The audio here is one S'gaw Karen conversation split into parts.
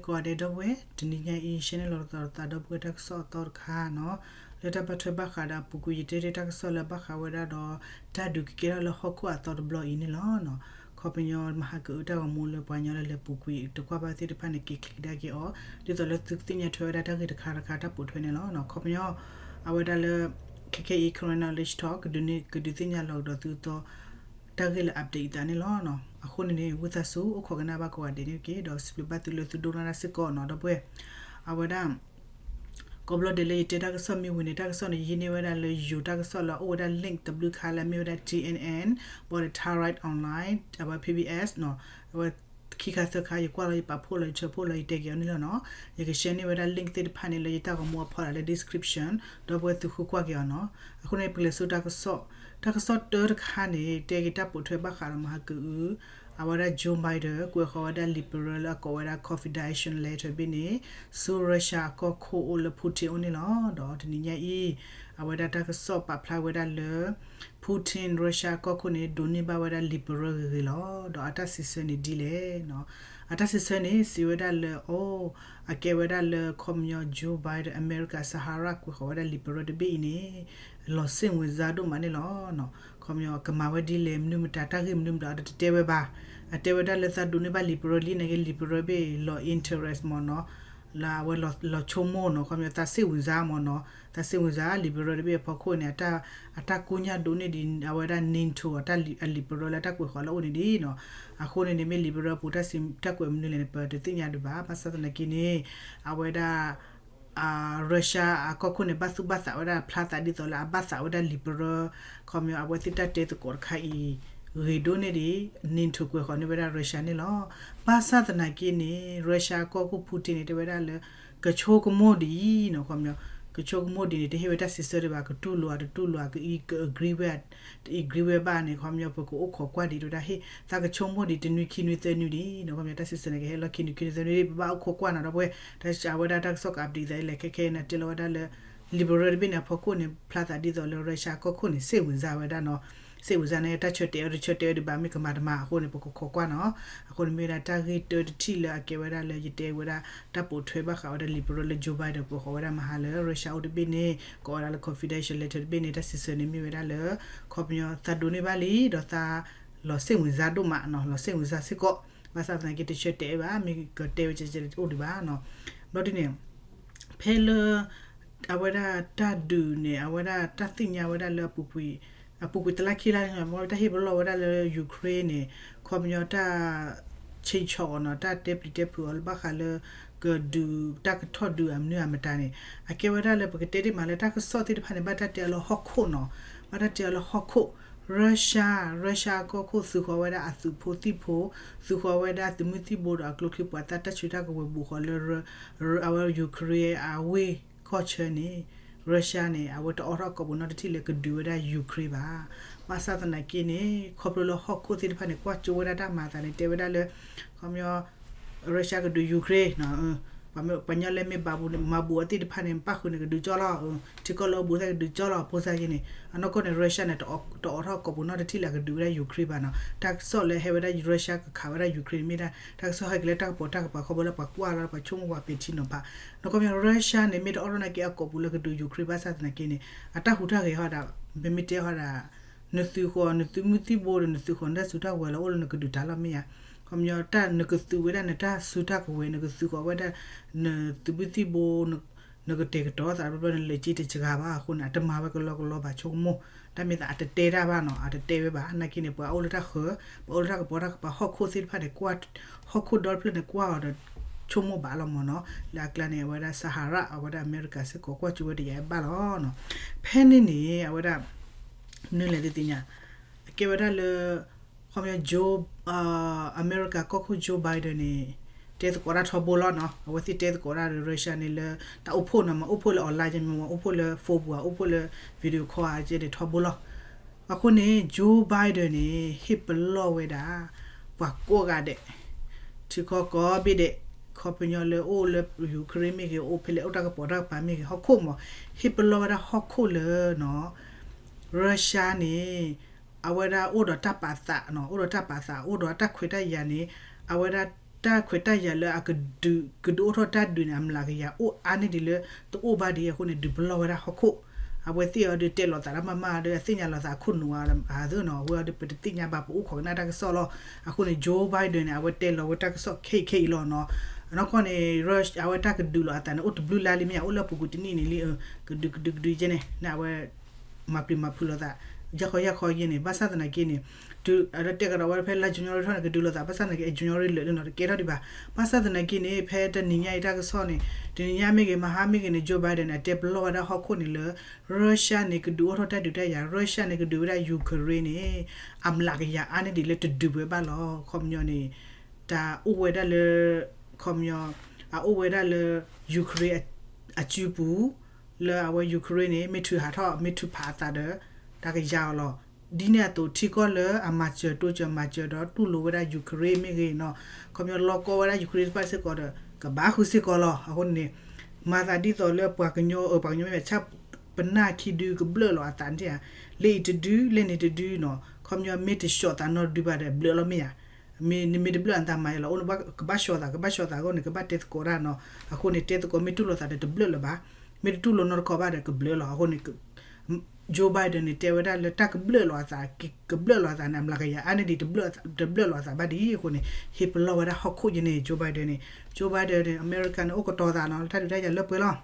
ကိးဂၤဒဲးဒီပုၢ်ဝဲၢ်, တနံၤညါအံၤ ရှဲန့ၢ်လီၤသးဒီးပဝဲတၢ်ကစီၣ်အသီတခါနီၤ, လၢတၢ်ဘၣ်ထွဲဘၣ်ဃးဒီးအပူၤကွံာ် ယတဲတၢ်ကစီၣ်လၢဘၣ်ဃးဝဲဒၣ်ဒီး တၢ်ဒုးကကဲထီၣ်လၢဟီၣ်ခိၣ်အသီတဘျီအံၤန့ၣ်လီၤ. ခီပညီမဟါကအုတၢ်ဂီၤမူလၢပှၤကညီလၢလဲၤပူၤကွံာ်တကွၢ်ဘၣ်သ့ၣ်တဖၣ်န့ၣ် က့ၤချံးကဒါက့ၤအီၤ ဒ်သိးလၢသုကသ့ၣ်ညါထွဲဝဲဒၣ်တၢ်ဂ့ၢ်တခါတခါတၢ်ပိာ်ထွဲန့ၣ်လီၤ. ခီပညီ အဝဲဒၣ်လၢ ခဲခဲအံၤ Corona လၢ ကဒုးသ့ၣ်ညါလီၤကဒီးသုသီ တၢ်ဂ့ၢ်လၢ update အသးန့ၣ်လီၤ. အဃိန့ၣ်န့ၣ် ဝံသးစူၤ အိၣ်ခိးကနၣ်ဘၣ်ကိးဂၤဒဲးန့ၣ်တက့ၢ်, ဒီးစံးဘျုးဘၣ်သုလၢသုဒိကနၣ်တၢ်စ့ၢ်ကီးနီၤ ဒီပုၢ်ဝဲၢ်. အဝဲဒၣ် ကိးဘျီဒဲးလၢယတဲတၢ်ကစီၣ်မ့ၢ်ဝံၤန့ၣ် တၢ်ကစီၣ်န့ၣ် ယဟံးန့ၢ်ဝဲဒၣ်လၢယိၤတၢ်ကစီၣ်လၢအအိၣ်ဝဲဒၣ် link တဘျုးခါလၢအမ့ၢ်ဝဲဒၣ် T N N ဘၣ်ဒီး Thairath Online အဝဲ P B S နီၤ, အဝဲခံခါသၢခါ ယကွၢ်လီၤ ယပာ်ဖှိၣ်လီၤ ယဆၢဖှိၣ်လီၤ ယတဲက့ၤအီၤန့ၣ်လီၤနီၤ. ယက share န့ၢ်ဝဲဒၣ် link သ့ၣ်တဖၣ်န့ၣ် လၢယတၢ်ဂီၤမူအဖီလာ်လၢ description ဒီပုၢ်ဝဲၢ်သုဃုကွၢ်က့ၤအီၤနီၤ. အဃိန့ၣ် ပကလဲၤဆူတၢ်ကစီၣ်, တၢ်ကစီၣ်တၢတခါန့ၣ် တဲက့ၤတၢ်ပိာ်ထွဲဘၣ်ဃးဒီးမဟါကအု အဝဲဒၣ် Joe Biden ကွဲးဃီၤဝဲဒၣ် liberal လၢအကိးဝဲဒၣ် confidential letter တဘ့ၣ်န့ၣ် ဆူ Russia အကီၢ်ခိၣ်အိၣ်လၢ Putin အိၣ်န့ၣ်လီၤ. ဒီးတနံၤညါအံၤ အဝဲဒၣ်တၢ်ကစီၣ်ပာ်ဖျါဝဲဒၣ်လၢ Putin Russia အကီၢ်ခိၣ်န့ၣ် ဒိးန့ၢ်ဘၣ်ဝဲဒၣ် liberal ဂ့ၤဂ့ၤလီၤ. ဒီးအတၢ်စံးဆၢန့ၣ်ဒ်လဲၣ်နီၤ. အတၢ်စံးဆၢန့ၣ် စံးဝဲဒၣ်လၢ အိၣ် အကဲဝဲဒၣ်လၢခီပညီ Joe Biden အမဲရကၤ Sahara ကွဲးဃီၤဝဲဒၣ် liberal တဘ့ၣ်အံၤန့ၣ် လီၤစ့ၣ်ဝင်စားဒိၣ်မးန့ၣ်လီၤ. ခီပညီကမၤဝဲဒ်လဲၣ် မနုၤမတၤ တၢ်ဂ့ၢ်မနုၤမတၤ အတတဲဝဲဘၣ်. အတဲဝဲဒၣ်လၢသးဒိးန့ၢ်ဘၣ် liberal လံန့ၣ်က့ liberal ဘ့ၣ်လီၤ interest မ့ၢ်နီၤ, လၢအဝဲလီၤဆိကမိၣ်နီၤ, ခီပညီသးစ့ၣ်ဝင်စားမ့ၢ်နီၤ, သးစ့ၣ်ဝင်စား liberal တဘ့ၣ်အဖီခိၣ်န့ၣ် အတၢ်ကူၣ်ညၣ်ဒိးန့ၢ်ဒံး အဝဲဒၣ် NATO အ liberal လၢတၢ်ကွဲးဃီၤလၢအအိၣ်န့ၣ်ဒံးနီၤ. အဃိန့ၣ်န့ၣ် မ့ၢ် liberal အပူၤ တၢ်ကွဲးမနုၤလဲၣ်န့ၣ် ပတသ့ၣ်ညါဒံးဘၣ်. ဘၣ်ဆၣ်သနာ်က့န့ၣ် အဝဲဒၣ် Russia အကီၢ်ခိၣ်န့ၣ် ဘၣ်သူၣ်ဘၣ်သးဝဲဒၣ်ဖျါသးဒ်သိးလၢအဘၣ်သးဝဲဒၣ် liberal ခီပညီအဝဲသ့ၣ်တၢ်တဲသကိးတခါအံၤ ဂ့ၤဒိၣ်န့ၢ်ဒံး NATO ကွဲးဃီၤန့ၢ်ဝဲဒၣ် Russia န့ၣ်လီၤ. ဘၣ်ဆၣ်သနာ်က့န့ၣ် Russia အကီၢ်ခိၣ် Putin န့ၣ် တဲဝဲဒၣ်လၢ ကဆိကမိၣ်ဒံးနီၤ, ခီပညီ ကဆိကမိၣ်ဒံးန့ၣ် တဟ့ၣ်ဝဲတၢ်စံးဆၢဒံးဘၣ်, ကတူၢ်လိာ်ဧါ တတူၢ်လိာ်ဧါ, က agree ဝဲ တ agree ဝဲဘၣ်န့ၣ် ခီပညီ ပကအိၣ်ခိးကွၢ်ဒံး တဲဝဲဒၣ် ဟ့ၣ် သးကဆိကမိၣ်ဒံး တနွံခံနွံသၢနွံဒံးနီၤ, ခီပညီတၢ်စံးဆၢန့ၣ် ကဟဲလီၢ်ခံနွံခံနွံသၢနွံဒံး ပဘၣ်အိၣ်ခိးကွၢ်နီၤ ဒီပုၢ်ဝဲၢ်. တၢ်စံးဝဲဒၣ်တၢ်ကစီၣ်က update သးဒ်လဲၣ် ခဲခဲအံၤန့ၣ် တဲလီၤဝဲဒၣ်လၢ liberal တဘ့ၣ်န့ၣ် အဖီခိၣ်န့ၣ် ဖျါသးဒ်သိးလၢ Russia အကီၢ်ခိၣ်န့ၣ် စ့ၣ်ဝင်စားဝဲဒၣ်နီၤ, စ့ၣ်ဝင်စားန့ၣ် တၢ်ဆၢတဲာ်အီၤတဆၢတဲာ်အီၤဒံးဘၣ် မ့ၢ်ကမၤတမၤအဃိန့ၣ် ပကခိးကွၢ်နီၤ. အဃိန့ၣ်မ့ၢ်ဝဲဒၣ်တၢ်ဂ့ၢ်တၢတထံၣ်လၢအကဲဝဲဒၣ်လၢ ယတဲဝဲဒၣ် တၢ်ပိာ်ထွဲဘၣ်ဃးဝဲဒၣ် liberal လၢ Joe Biden ကွဲးဃီၤဝဲဒၣ်မဟါလၢ Russia အိၣ်တဘ့ၣ်န့ၣ် ကိးဝဲဒၣ်လၢ confidential letter တဘ့ၣ်န့ၣ် တၢ်စံးဆၢန့ၣ်မ့ၢ်ဝဲဒၣ်လၢ ခီပညီသးဒိးန့ၢ်ဘၣ်လံ ဒီးသးလီၤစ့ၣ်ဝင်စားဒိၣ်မးနီၤ, လီၤစ့ၣ်ဝင်စားစ့ၢ်ကီး. ဘၣ်ဆၣ်သနာ်က့ တဆၢတဲာ်ဝဲဘၣ် မ့ၢ်ကတဲဝဲကဲကဲအိၣ်ဒံးဘၣ်နီၤ. ဘျီဒ်န့ၣ် ဖဲလၢ အဝဲဒၣ်တၢ်ဒုးန့ၣ် အဝဲဒၣ်တၢ်သ့ၣ်ညါဝဲဒၣ်လၢအပူၤကွံာ် အပူၤကွံာ်တလါခံလါန့ၣ် တၢ်ဟ့ၣ်ပလီၢ်ဝဲဒၣ်လၢ Ukraine န့ၣ် ခီပညီတၢ် ဆ့ဆီၣ်အီၤနီၤ, တၢ်တဲပျံၤတဲဖုးအီၤလၢဘၣ်ဃးလၢ ကဒုးတၢ်ကထီၣ်ဒုးအမနုၤအမတၤန့ၣ် အကဲဝဲဒၣ်လၢပကတဲတ့ၢ်မးလၢတၢ်ကစီၣ်သ့ၣ်တဖၣ်န့ၣ် ဘၣ်တၢ်တဲအီၤလၢဟီၣ်ခိၣ်နီၤ, ဘၣ်တၢ်တဲအီၤလၢဟီၣ်ခိၣ် Russia, Russia အကီၢ်ခိၣ်သုးဃီၤဝဲဒၣ်အသုးဖိသံၣ်ဖိ, သုးဃီၤဝဲဒၣ်သုးမုၢ်သံၣ်ဘိဒီးအကျိချံပှၤသၣ် တၢ်ဆူးတၢ်ကဝဲၤဘူးဃီၤလၢ အဝဲ Ukraine အဝ့ၢ်ကီၢ်ဆၢန့ၣ် Russia န့ၣ် အဝဲတအိးထီၣ်ကိာ်ပူၤနီတထံၣ်လၢကဒုးဝဲဒၣ် Ukraine ဘၣ်. ဘၣ်ဆၣ်သနာ်က့န့ၣ် ခီဖျိလၢဟီၣ်ခိၣ်သ့ၣ်တဖၣ်န့ၣ် ကွၢ်ကၠိဝဲဒၣ်တၢ်မၤအသးန့ၣ် တဲဝဲဒၣ်လၢ ခီပညီ Russia ကဒုး Ukraine နီၤ, ပှၤကညီလၢမ့ၢ်ဘၣ်ဘူးမၤဘူးအီၤသ့ၣ်တဖၣ်န့ၣ် ပၣ်ဃုာ်န့ၣ်ကဒုးကၠီလီၤ, ထံကီၢ်လၢအဘူးသ့ၣ်ကဒုးကၠီလီၤ ဖိစၢ်က့န့ၣ် အနီၢ်ကီၢ်န့ၣ် Russia န့ၣ် တအိးထီၣ်ကိာ်ပူၤနီတထံၣ်လၢကဒုးဝဲဒၣ် Ukraine ဘၣ်နီၤ. တၢ်ကစီၣ်လၢဟဲဝဲဒၣ် Russia ကခးဝဲဒၣ် Ukraine မ့ၢ်ဒၣ် တၢ်ကစီၣ်ဟဲက့ၤလၢတၢ်ကပိာ်တၢ်ကပၤခီဖျိလၢပှၤကွၢ်လီၤ ပှၤဆိကမိၣ်ပှၤပဲာ်ထံနီၤဖး နီၢ်ကီၢ်မ့ၢ် Russia န့ၣ် မ့ၢ်တအိးထီၣ်နာ်က့အကိာ်ပူၤလၢကဒုး Ukraine ဘၣ်ဆၣ်သနာ်က့န့ၣ် အတၢ်ဟူးတၢ်ဂဲၤဟီဒၣ် ပမ့ၢ်တဲဟီဒၣ် နသုးဃီၤ နသုးမုၢ်သံၣ်ဘိဒီး နသုးဃီၤနတၢ်စုတၢ်ကဝဲၤလၢအိၣ်လၢနကဒုးတၢ်လီၤမ့ၢ်ဧါ. ခီပညီတၢ်နကသုးဝဲဒၣ်နတၢ်စုတၢ်ကဝဲၤ နကသုးဃီၤဝဲဒၣ် နသုးမုၢ်သံၣ်ဘိ နကတဲာ်ကတီၤသးဘျီဘျီ နလဲၤက့ၤတစှၤဘၣ်အဃိန့ၣ် အတမၤဝဲကလီကလီဘၣ်ဆိကမိၣ် တၢ်မ့ၢ်သးအတတဲတၢ်ဘၣ်နီၤ အတတဲဝဲဘၣ် နာ်က့န့ၣ် ပှၤအိၣ်လၢတၢ်ဃၢၤ ပှၤအိၣ်လၢတၢ်ကပီၤတၢ်ကပၤဟီၣ်ခိၣ်သ့ၣ်တဖၣ်န့ၣ် ကွၢ် ဟီၣ်ခိၣ်ဒီတဖျၢၣ်န့ၣ် ကွၢ်အီၤဒီး ဆိကမိၣ်ဘၣ်လီၤမ့ၢ်နီၤ လၢအကျါန့ၣ် အဝဲဒၣ် Sahara အဝဲဒၣ်အမဲရကၤစ့ၢ်ကီး ကွၢ်ကၠိဝဲတယာ်ဘၣ်လီၤ. ဖဲန့ၣ်န့ၣ် အဝဲဒၣ် မနုၤလဲၣ်သုသ့ၣ်ညါ အကဲဝဲဒၣ်လၢ ခီပညီ Joe အမဲရကၤကီၢ်ခိၣ် Joe Biden န့ၣ် တဲသကိးတၢ်ထီဘိလီၤနီၤ အဝဲသ့ၣ်တဲသကိးတၢ်ဒီး Russia န့ၣ်လၢ တၢ်အိၣ်ဖှိၣ်နီၤ မ့ၢ်အိၣ်ဖှိၣ်လၢ online မ့ၢ်အိၣ်ဖှိၣ်လၢ phone ပူၤ အိၣ်ဖှိၣ်လၢ video call အကဲန့ၣ်ထီဘိလီၤ. အဃိန့ၣ် Joe Biden န့ၣ် ဟ့ၣ်ပလီၢ်ဝဲဒၣ် ပှၤကိးဂၤဒဲး ထံကီၢ်ကိးဘ့ၣ်ဒဲး ခီပညီလၢအိၣ်လၢ Ukraine မ့ၢ်ဂ့ၤ အိၣ်ဖဲလဲၣ် အိၣ်တၢ်ကပီၤတၢ်ကပၤမ့ၢ်ဂ့ၤ ဟီၣ်ခိၣ်မး ဟ့ၣ်ပလီၢ်ဝဲဒၣ်ဟီၣ်ခိၣ်လၢနီၤ Russia န့ၣ် အဝဲဒၣ်အိၣ်ဒီးတၢ်ပာ်သးနီၤ အိၣ်ဒီးတၢ်ပာ်သး အိၣ်ဒီးတၢ်ခွဲးတၢ်ယာ်န့ၣ် အဝဲဒၣ် တၢ်ခွဲးတၢ်ယာ်လၢအကဒုး ကဒုးအိၣ်ထီၣ်တၢ်ဒုးန့ၣ် အမျးကယၤအိၣ်အါန့ၢ်ဒံးလၢ တအိၣ်ဘၣ်ဒံးအဃိန့ၣ် ဒုးပလီၢ်ဝဲဒၣ်ဟီၣ်ခိၣ်, အဝဲသ့ၣ်အီၤဒီးတဲလီၤသးတၢ်မၤမၤဒီး အသ့ၣ်ညါလီၤသးအခိၣ်နူာ်အါအါသ့ၣ်နီၤ, အဝဲအီၤဒီးပတသ့ၣ်ညါဘၣ် ပအိၣ်ခိးကနၣ်တၢ်ကစီၣ်လီၤ. အဃိန့ၣ် Joe Biden န့ၣ် အဝဲတဲလီၤဝဲတၢ်ကစီၣ်ခဲအံၤခဲအံၤလီၤနီၤ. အနီၢ်ကီၢ်န့ၣ် Russia အဝဲတၢ်ကဒုးလီၤအသးန့ၣ် အိၣ်တဘျုးလါလံမ့ၢ်ဧါ, အိၣ်လၢအပူၤကွံာ်တနံၣ်န့ၣ်လံ, ကဒုးကဒုးကဒုးယဲန့ၣ် န့ၣ်အဝဲ မၤပျံၤမၤဖုးလိာ်သး ယၢ်ခီယၢ်ခီယဲန့ၣ် ဘၣ်ဆၣ်သနာ်က့န့ၣ် တုၤအဒီးတဲကဒီးဝဲဖဲလါ January ထီၣ်န့ၣ် ကဒုးလိာ်သး ဘၣ်ဆၣ်သနာ်က့ January လၢာ်လၢနီၤ တကဲထီၣ်ဒံးဘၣ်. ဘၣ်ဆၣ်သနာ်က့န့ၣ် ဖဲတနံၤညါအံၤတၢ်ကစီၣ်န့ၣ် တနံၤညါမ့ၢ်ဂ့ၤ မဟါမ့ၢ်ဂ့ၤန့ၣ် Joe Biden န့ၣ် အတဲပလီၢ်ဝဲဒၣ်ဟီၣ်ခိၣ်န့ၣ်လၢ Russia န့ၣ် ကဒုးအိၣ်ထီၣ်တၢ်ဒုးတၢ်ယၤ Russia န့ၣ် ကဒုးဝဲဒၣ် Ukraine န့ၣ် အမျးကယၤအါန့ၢ်ဒံးလၢတဒုးဝဲဘၣ်လီၤ. ခီပညီန့ၣ် တၢ်အိၣ်ဝဲဒၣ်လၢ ခီပညီ အအိၣ်ဝဲဒၣ်လၢ Ukraine အစုပူၤ လၢအဝဲ Ukraine န့ၣ် မ့ၢ်ထုးဟးထီၣ် မ့ၢ်ထုးဖးအသးဒီး တၢ်ကယါအီၤလီၤ. ဒ်န့ၣ်အသိး ထံကီၢ်လၢအမၤစၢၤတိစၢၤမၤစၢၤဒီးတူၢ်လိာ်ဝဲဒၣ် Ukraine မ့ၢ်ဂ့ၤနီၤ ခီပညီလီၤကီဝဲဒၣ် Ukraine တဖၣ်စ့ၢ်ကီးဒီး ကဘၣ်ဃုစ့ၢ်ကီးလီၤ. အဃိန့ၣ် မၤသးဒ်သိးလၢပှၤကညီ အပှၤကညီမ့ၢ်ဆၣ် ပနၢ်ခံဒုကဘျၢၣ်လီၤအသးန့ၣ်ဧါ, လၢအံၤတဒု လၢန့ၣ်တဒုနီၤ ခီပညီမ့ၢ်တဆှီၣ်သးနီတဒုဘၣ်ဒီး ဘျၢၣ်လီၤမ့ၢ်ဧါ. မ့ၢ်နမ့ၢ်တဘျၢၣ်အသးမၤယလီၤ အိၣ်နဘၣ်ကဘၣ်ဆှီၣ်သး ကဘၣ်ဆှီၣ်သးအဂီၢ်န့ၣ် ကဘၣ်တဲသကိးတၢ်နီၤ. အဃိန့ၣ် တဲသကိးမ့ၢ်တူၢ်လိာ်သးဒီးတဘျၢၣ်လၢၤဘၣ်. မ့ၢ်တတူၢ်လိာ်နီတခီဘၣ်ဒီးကဘျၢၣ်လီၤ. အဃိန့ၣ် Joe Biden န့ၣ် တဲဝဲဒၣ်လၢတၢ်ကဘျၢၣ်လီၤအသး ကဘျၢၣ်လီၤအသးန့ၣ် အမျးကယၤအါန့ၢ်ဒံး တဘျၢၣ်လီၤအသးဘၣ်ဒံးအဃိန့ၣ် ဟ့ၣ်ပလီၢ်ဝဲဒၣ်ဟီၣ်ခိၣ်ယဲန့ၣ် Joe Biden န့ၣ် Joe Biden န့ၣ် အမဲရကၤန့ၣ် အိၣ်ကတီၤသးနီၤ လၢတၢ်ဒုးတၢ်ယၤလၢပှဲၤလီၤ.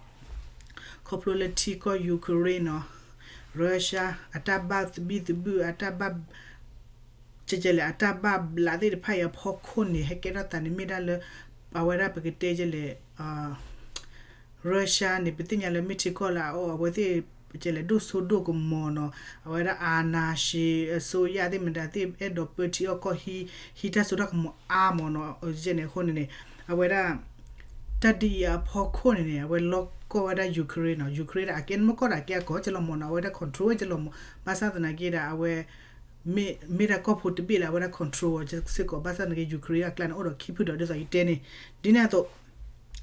ခီဖျိလၢထံကီၢ် Ukraine နီၤ Russia အတၢ်ဘၣ်သဘံၣ်သဘုၣ် အတၢ်ဘၣ် ကဲကဲလဲၣ် အတၢ်ဘၣ်ဘျးသ့ၣ်တဖၣ်အံၤအဖီခိၣ်န့ၣ် ဟဲကဲထီၣ်သးန့ၣ်မ့ၢ်ဒၣ်လၢ အဝဲဒၣ်ပကတဲကဲလဲၣ် Russia န့ၣ် ပသ့ၣ်ညါလၢမ့ၢ်ထံကီၢ်လၢအအိၣ် အဝဲသ့ၣ် ကဲလဲၣ် ဒိၣ်စိဒိၣ်ကမီၤနီၤ အဝဲဒၣ် အာဏာရှင် အစိုးရ သ့ၣ်မတၤသ့ၣ် အဲၣ်ဒိးပၢထံအီၣ်ကီၢ်ဟံး ဟံးတၢ်စိတၢ်ကမီၤအါမးနီၤ ယဲန့ၣ်အဃိန့ၣ်န့ၣ် အဝဲဒၣ် တၢ်ဒ်အံၤအဖီခိၣ်န့ၣ်န့ၣ် အဝဲလီၢ်ကီၢ်ဝဲဒၣ် Ukraine နီၤ Ukraine ဒၣ်အကဲနမ့ၢ်ကီၢ်ဒၣ်ကဲအကီၢ်ကဲလီၤမးနီၤ အဝဲဒၣ် control ဝဲကဲလီၤမး ဘၣ်ဆၣ်သနာ်က့ဒၣ် အဝဲ မ့ၢ်ဒၣ်ကီၢ်ဖိတဘ့ၣ်လၢအဝဲဒၣ် control စ့ၢ်ကီး ဘၣ်ဆၣ်သနာ်က့ Ukraine အကျါန့ၣ် အိၣ်ဒီးခံဖုဒီးဒ်သိးယတဲန့ၣ် ဒ်န့ၣ်အသိး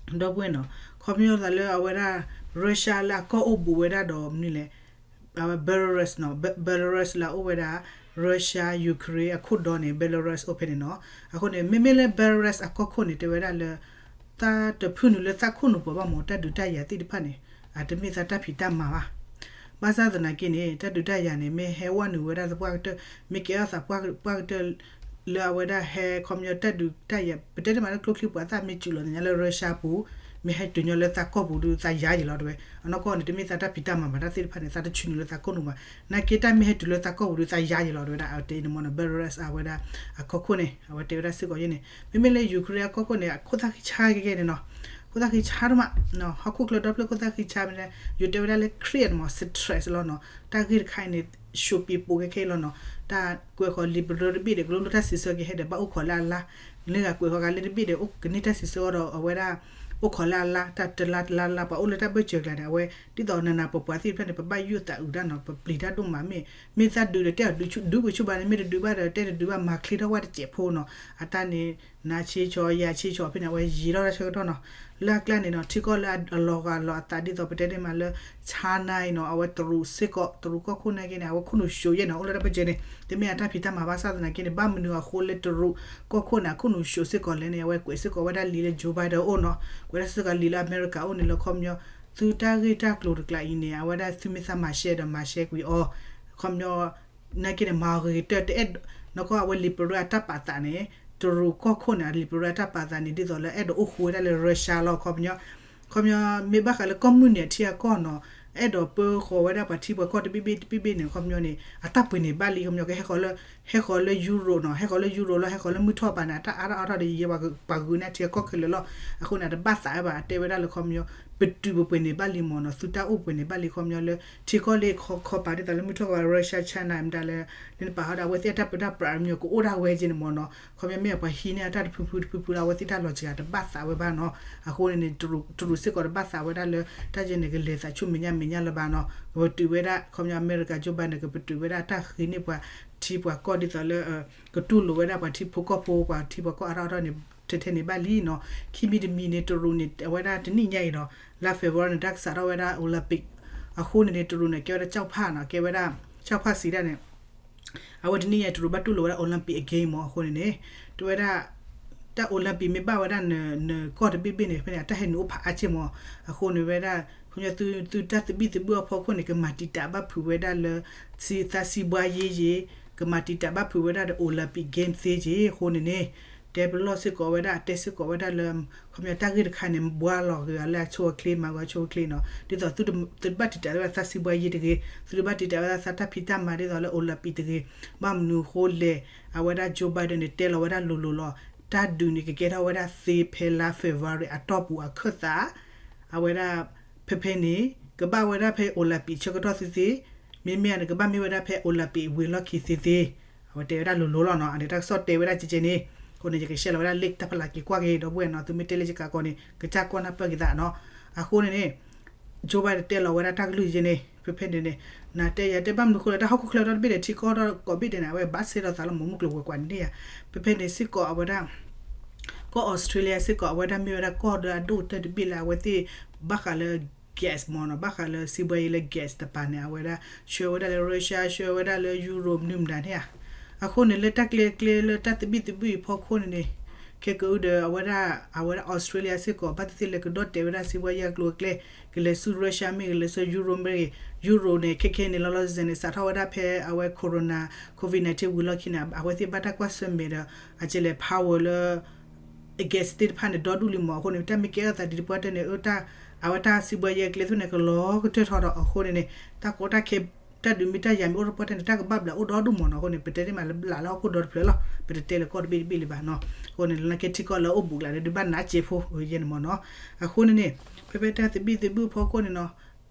ဒီပုၢ်ဝဲၢ်နီၤ ခီပညီသးလၢအဝဲဒၣ် Russia လၢအကီၢ်အိၣ်ဘူးဝဲဒၣ်ဒီးမနုၤလဲၣ် အဝဲ Belarus နီၤ Belarus လၢအအိၣ်ဝဲဒၣ် Russia Ukraine အခိၣ်ဒီန့ၣ် Belarus အိၣ်ဖဲန့ၣ်နီၤ အဃိန့ၣ် မ့မ့ၢ်လၢ Belarus အကီၢ်ခိၣ်န့ၣ် တဲဝဲဒၣ်လၢ သးတဖုနုာ်လၢသးခိၣ်နူာ်ပှၤဘၣ်မး တၢ်ဒုးတၢ်ယၤသ့ၣ်တဖၣ်န့ၣ် အတမ့ၢ်သးတၢ်ဖံးတၢ်မၤဘၣ် ဘၣ်ဆၣ်သနာ်က့န့ၣ် တၢ်ဒုးတၢ်ယၤန့ၣ် မ့ၢ်ဟဲဝဲနုာ်ဝဲဒၣ်သပှၢ်ကတၢၢ် မ့ၢ်ကဲထီၣ်သးပှၢ်ကတၢၢ် လၢအဝဲဒၣ်ဟဲခီပညီတၢ်ဒုးတၢ်ယၤ ပတဲတမံၤလၢကျိချံပှၤသၣ်မ့ၢ်စူးလီၤသးညါလၢ Russia ပူၤ မ့ၢ်ဟဲတုၤညီလၢသးကီၢ်ပူၤဒုး သးယါယံာ်လီၤတဝဲ အနီၢ်ကီၢ်န့ၣ် တမ့ၢ်သးတၢ်ဖံးတၢ်မၤဘၣ် တၢ်သ့ၣ်တဖၣ်န့ၣ် သးတဆူနုာ်လၢသးခိၣ်နူာ်ဘၣ် နာ်က့တၢ်မ့ၢ်ဟဲတုၤလၢသးကီၢ်ပူၤဒုး သးယါယံာ်လီၤတဝဲဒၣ် အဝဲတဲန့ၣ်မ့ၢ်နီၤ Belarus အဝဲဒၣ် အကီၢ်ခိၣ်န့ၣ် အဝဲတဲဝဲဒၣ်စ့ၢ်ကီးယဲန့ၣ် မ့မ့ၢ်လၢ Ukraine အကီၢ်ခိၣ်န့ၣ် အခိၣ်သၣ်ဃံဆါကဲကဲန့ၣ်နီၤ ခိၣ်သၣ်ဃံဆါတမး ဟီၣ်ခိၣ်ချၢဒီဖျၢၣ်ခိၣ်သၣ်ဃံဆါမ့ၢ်လဲၣ် ယိၤတဲဝဲဒၣ်လၢ เครียด မး stress လီၤနီၤ တၢ်ဂ့ၢ်တခါအံၤန့ၣ် ရှုပ်ပိပိကဲခဲအံၤလီၤနီၤ တၢ်ကွဲးဃီၤ liberal တဘ့ၣ်ဒီး ကလိလိၣ်တၢ်စံးဆၢက့ၤဟဲဒီး ဘၣ်အိၣ်ခိးလၢအလါ လၢဂၤကွဲးဃီၤဂၤလၢတဘ့ၣ်ဒီး ကန့ၢ်တၢ်စံးဆၢအီၤဒီး အဝဲဒၣ် အိၣ်ခိးလၢအလါ တၢ်တလါတလါလါ ပှၤအိၣ်လၢတၢ်ဘၢၣ်စၢၤကျါန့ၣ် အဝဲ ဒ်သိးနနၤပပှၤသ့ၣ်တဖၣ်န့ၣ် ပဘၣ်ယိၣ်သးအုးတၢ်နီၤ ပပျံၤတၢ်ဒိၣ်မးမ့ၢ် မ့ၢ်သးဒုးဒီးတဲအီၤဒုးပှၤဆူၣ်ဘၣ်န့ၣ် မ့ၢ်တဒုးဘၣ်ဒီးတဲတဒုးဘၣ် မၤချ့ထီၣ်ဝဲတစဲးဖိနီၤ အတၢ်န့ၣ် နၤဆ့ဆီ ယၤဆ့ဆီဖဲန့ၣ် အဝဲယံာ်ထီၣ်တၢ်ဆၢကတီၢ်နီၤ လၢအကျါန့ၣ်နီၤ ထံကီၢ်လၢအလီၤဂာ်လီၤအသးဒ်သိးပတဲန့ၣ်မးလၢ China အံၤနီၤ အဝဲတရူးစ့ၢ်ကီး တရူးကီၢ်ခိၣ်နာ်က့န့ၣ် အဝဲခိၣ်နူာ်ၡိးယဲၢ်နီၤ အိၣ်လၢတၢ်ပၢၢ်စၢၤန့ၣ် တမ့ၢ်အတၢ်ဖံးတၢ်မၤဘၣ်ဆၣ်သနာ်က့န့ၣ် ဘၣ်မနုၤအဃိလၢတရူးကီၢ်ခိၣ်န့ၣ် အခိၣ်နူာ်ၡိးစ့ၢ်ကီးလဲၣ်န့ၣ် အဝဲကွဲးစ့ၢ်ကီးဝဲဒၣ်လံာ်လၢ Joe Biden အိၣ်နီၤ ကွဲးဒၣ်စ့ၢ်ကီးလံာ်လၢအမဲရကၤအိၣ်န့ၣ်လၢခီပညီ သုတၢ်ဂ့ၢ်တၢ်ကျိၤတကျးအံၤန့ၣ် အဝဲဒၣ်သုမ့ၢ်သးမၤရှဲဒီးမၤရှဲကွံာ်အီၤ ခီပညီ နာ်က့န့ၣ် မၤဂ့ၤကတၢၢ်တအဲၣ် နီၢ်ကီၢ်အဝဲ liberal အတၢ်ပာ်သးန့ၣ် တရူးကီၢ်ခိၣ်န့ၣ် liberal အတၢ်ပာ်သးန့ၣ် ဒ်သိးလၢအဲၣ်ဒိးအိၣ်ဃူဝဲဒၣ်လၢ Russia လီၤ ခီပညီ ခီပညီ မ့ၢ်ဘၣ်ဃးလၢကီၢ်မုၢ်နံၤအထံအကီၢ်နီၤ အဲၣ်ဒိးပၢဃီၤဝဲဒၣ်ပှၤထံပှၤကီၢ်တဘ့ၣ်ဘ့ၣ်တဘ့ၣ်ဘ့ၣ်န့ၣ် ခီပညီန့ၣ် အတၢ်ပှ့ၤန့ၢ်ဘၣ်လံ ခီပညီကဟဲဃီၤလၢ ဟဲဃီၤလၢ Europe နီၤ ဟဲဃီၤလၢ Europe လီၤ ဟဲဃီၤလၢမုၢ်ထီၣ်ဘၣ်န့ၣ် အတၢ်အါထီၣ်အါထီၣ်ဒီးယဲပှၤဂုာ်န့ၢ်ထံအကီၢ်ခဲလၢာ်လီၤ အဃိန့ၣ် အတဘၣ်သးဝဲဘၣ် အတဲဝဲဒၣ်လၢခီပညီ ပတုာ်ပပှ့ၤန့ၢ်ဘၣ်လံမ့ၢ်နီၤ သုတၢ်အိၣ်ပှ့ၤန့ၢ်ဘၣ်လံ ခီပညီလၢ ထံကီၢ်လၢခီခီပၤဒ်သိးလၢမုၢ်ထီၣ်ကီၢ် Russia China မတၤလၢ လၢနပာ်ဟီဒီး အဝဲသ့ၣ်အတၢ်ပၢတၢ်ပြးမ့ၢ်ကအိၣ်ဒၣ်ဝဲက့န့ၣ်မ့ၢ်နီၤ ခီပညီမ့ၢ်ပှၤဟံးန့ၢ်အတၢ်တဖုဖုတဖုဖုလၢအဝဲသ့ၣ်တၢ်လီၤစှၤတဘၣ်သးဝဲဘၣ်နီၤ အဃိန့ၣ်န့ၣ် တရူးစ့ၢ်ကီးတဘၣ်သးဝဲဒၣ်လၢ တၢ်ယဲန့ၣ်ကလဲၤသးဆူမဲာ်ညါမဲာ်ညါလၢၤဘၣ်နီၤ ကပတုာ်ဝဲဒၣ် ခီပညီအမဲရကၤ Joe Biden န့ၣ် ကပတုာ်ဝဲဒၣ်တၢ်ဃ့န့ၢ်ပှၤထံပှၤကီၢ်ဒ်သိးလၢ ကတူၢ်လိာ်ဝဲဒၣ်ပှၤထံဖိကီၢ်ဖိ ပှၤထံပှၤကီၢ်အါထီၣ်အါထီၣ်န့ၣ် ထဲထဲန့ၣ်ဘၣ်လံနီၤ ခံမံၤတမံၤန့ၣ် တရူးန့ၣ် အဝဲဒၣ်တနံၣ်ညါအံၤဒီး လါ February န့ၣ် တၢ်ကစးထီၣ်ဝဲဒၣ် Olympic အဃိန့ၣ်န့ၣ် တရူးန့ၣ် ကဲဝဲဒၣ် ကၠီၣ်ဖၣ်နီၤ ကဲဝဲဒၣ် ကၠီၣ်ဖၣ်စံးဒၣ်န့ၣ် အဝဲတနံၣ်ညါ တရူးဘၣ်တူၢ်လိာ်ဝဲဒၣ် Olympic အ game မ့ၢ်အဃိန့ၣ်န့ၣ် တဝဲဒၣ် တၢ် Olympic မ့ၢ်ဘၣ်ဝဲဒၣ်နကီၢ်တဘ့ၣ်ဘ့ၣ်န့ၣ် ဖဲန့ၣ် အတၢ်ဟဲနုာ်အိၣ်ဖးအါက့ၢ်မး. အဃိန့ၣ်ဝဲဒၣ် ခီပညီသုတၢ်သဘံၣ်သဘုၣ်အဖီခိၣ်န့ၣ် ကမၤတံာ်တာ်ဘၣ်ဖုးဝဲဒၣ်လၢ သးစံးဘှါယ့ယ့, ကမၤတံာ်တာ်ဘၣ်ဖုးဝဲဒၣ်ဒီး Olympic Game သ့က့ၢ်. အဃိန့ၣ်န့ၣ် တဲပလီၢ်စ့ၢ်ကီးဝဲဒၣ် အတဲစ့ၢ်ကီးဝဲဒၣ်လၢ ခီပညီတၢ်ဂ့ၢ်တခါန့ၣ် ဘှါလီၤဂ့ၤအီၤလၢအဆိအချ့ မၤဂ့ၤအီၤဆိအချ့နီၤ. ဒ်သိးသုတဘၣ်တံာ်တာ်ဝဲဒၣ်သးစံးဘှါယ့တဂ့ၤ, သုတဘၣ်တံာ်တာ်ဝဲဒၣ်သးတၢ်ဖံးတၢ်မၤဒ်သိးလၢ Olympic တဂ့ၤ. ဘၣ်မနုၤအဃိလဲၣ်, အဝဲဒၣ် Joe Biden န့ၣ် တဲလီၤဝဲဒၣ်လိၤလိၤလီၤ. တၢ်ဒုးန့ၣ် ကကဲထီၣ်ဝဲဒၣ်သ့ဖဲလါ February အတီၢ်ပူၤအခၢၣ်သး အဝဲဒၣ် ဖဲဖဲန့ၣ် ကဘၣ်ဝဲဒၣ်ဖဲ Olympic ဆၢကတီၢ်သ့သ့, မ့မ့ၢ်န့ၣ် ကဘၣ်မ့ၢ်ဝဲဒၣ်ဖဲ Olympic ဝံၤလီၢ်ခံသ့သ့, အဝဲတဲဝဲဒၣ်လိၤလိၤလီၤနီၤ. အန့ၣ်တၢ်ကစီၣ်တဲဝဲဒၣ်ကဲကဲန့ၣ်, အဃိန့ၣ် ယက share လီၤဝဲဒၣ် link တၢ်ဖးလၢက့ၤကွၢ်က့ၤ ဒီပုၢ်ဝဲၢ်နီၤ. သုမ့ၢ်တဲလၢယကးကီးန့ၣ် ကစၢ်ကွၢ်နၢ်ပၢၢ်က့ၤသးနီၤ. အဃိန့ၣ်န့ၣ် Joe Biden တဲလီၤဝဲဒၣ်တၢ်ကလုၢ်ကဲန့ၣ် ဖဲဖဲန့ၣ်န့ၣ် နတဲယၤတဲဘၣ်မနုၤဃိလဲၣ် တၢ်ဟီၣ်ခိၣ်ချၢဒီတဘ့ၣ်န့ၣ် ထံကီၢ်ဒီးကိးဘ့ၣ်ဒဲးန့ၣ် အဝဲဘၣ်ဆဲးဒီးသးလီၤ မ့ၢ်မုၢ်ကျိၤဝဲၤကွာ်န့ၣ်ဧါ. ဖဲဖဲန့ၣ်စ့ၢ်ကီးအဝဲဒၣ် ကီၢ် Australia စ့ၢ်ကီး အဝဲဒၣ်မ့ၢ်ဝဲဒၣ်ကီၢ်ဒီးအဒိၣ်ကတၢၢ်တဘ့ၣ်လၢအဝဲသ့ၣ် ဘၣ်ဃးလၢ gas မ့ၢ်နီၤ, ဘၣ်ဃးလၢစံးဘှါယ့လၢ gas တပၤန့ၣ် အဝဲဒၣ် ဆှၢဝဲဒၣ်လၢ Russia, ဆှၢဝဲဒၣ်လၢ Europe မနုၤမတၤန့ၣ်ဧါ. အဃိန့ၣ် လၢတၢ်ကျဲကျဲလၢတၢ်သဘံၣ်သဘုၣ်အံၤဖီခိၣ်န့ၣ်န့ၣ် ခဲကနံၣ်ဒီး အဝဲဒၣ် အဝဲဒၣ် Australia စ့ၢ်ကီး ဘၣ်သ့ၣ်သ့ၣ်လၢကဒီၣ်တဲာ်ဝဲဒၣ်စံးဘှါယ့အကျိၤအကျဲ ကလဲၤဆူ Russia မ့ၢ်ဂ့ၤ လဲၤဆူ Europe မ့ၢ်ဂ့ၤ, Europe န့ၣ် ခဲခဲန့ၣ် လီၤလီၤဆဲးန့ၣ် စးထီၣ်ဝဲဒၣ်ဖဲအဝဲ corona, covid nineteen ဝံၤလီၢ်ခံန့ၣ် အဝဲသ့ၣ်ဘၣ်တၢ်ကွၢ်ဆၢၣ်မဲာ်ဒီး အကဲလဲၣ် power လၢ gas သ့ၣ်တဖၣ်န့ၣ် ဒီဒူၣ်လံမး. အဃိန့ၣ် တၢ်မ့ၢ်ကဲထီၣ်သးဒ်တပှၢ်တၢၢ်န့ၣ် အဝဲတၢ်စံးဘှါယ့အကျဲသ့ၣ်န့ၣ် ကလီၤကတၢၢ်ထီၣ်ဒီး အဃိန့ၣ်န့ၣ် တၢ်ကီတၢ်ခဲ တၢ်ဒုးမ့ၢ်တၢ်ယၤမ့ၢ်အိၣ်တပှၢ်တၢၢ်န့ၣ် တၢ်ကဘၣ်ဘျးအိၣ်ဒီဒူၣ်မးနီၤ. အဃိန့ၣ် ပတဲန့ၢ်မးလၢဘျးလၢဟီၣ်ခိၣ်ဒီတဖျၢၣ်လီၤ. ပတတဲလၢကီၢ်တဘ့ၣ်တဘ့ၣ်လၢၤဘၣ်နီၤ. အဃိန့ၣ် လၢနကဲထံကီၢ်လၢအိၣ်ဘူးကျါလၢဒုးဘၣ်နးစဲးဖိ ယဲန့ၣ်မးနီၤ. အဃိန့ၣ်န့ၣ် ဖဲဖဲတၢ်သဘံၣ်သဘုၣ်ဖီခိၣ်န့ၣ်နီၤ